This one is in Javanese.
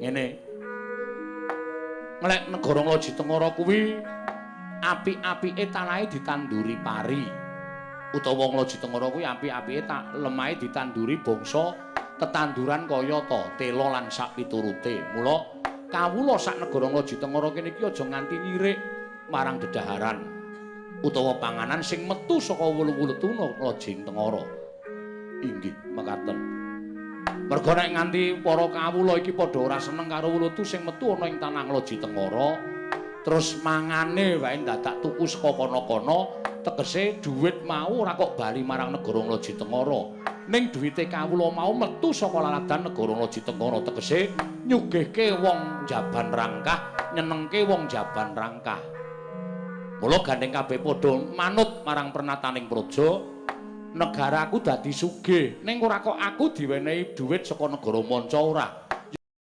Ngene. Nglek negara Ngloji Tengara kuwi apik-apike tanahe ditanduri pari. Utawa Ngloji Tengara kuwi apik-apike tak lemahe ditanduri bangsa tetanduran kaya ta tela lan sak piturute. Mula kawula sak negara Ngloji Tengara kene iki aja nganti nyirik marang dedaharan utawa panganan sing metu saka wulu-wulutu Ngloji Tengara. Inggih mekaten. Merga nek nganti para kawula iki padha ora seneng karo wulutu sing metu ana ing tanah Ngloji Tengara, terus mangane wae dadak tuku saka kono-kono, tegese dhuwit mau ora kok bali marang negara Ngloji Tengara. Ning dhuwite kawula mau metu saka laladan negara Ngloji Tengara, tegese nyugihke wong Jaban Rangkah, nyenengke wong Jaban Rangkah. Mula gandeng kabeh padha manut marang pernataning praja, negaraku dadi sugih, ning ora kok aku diwenehi dhuwit saka negara manca ora.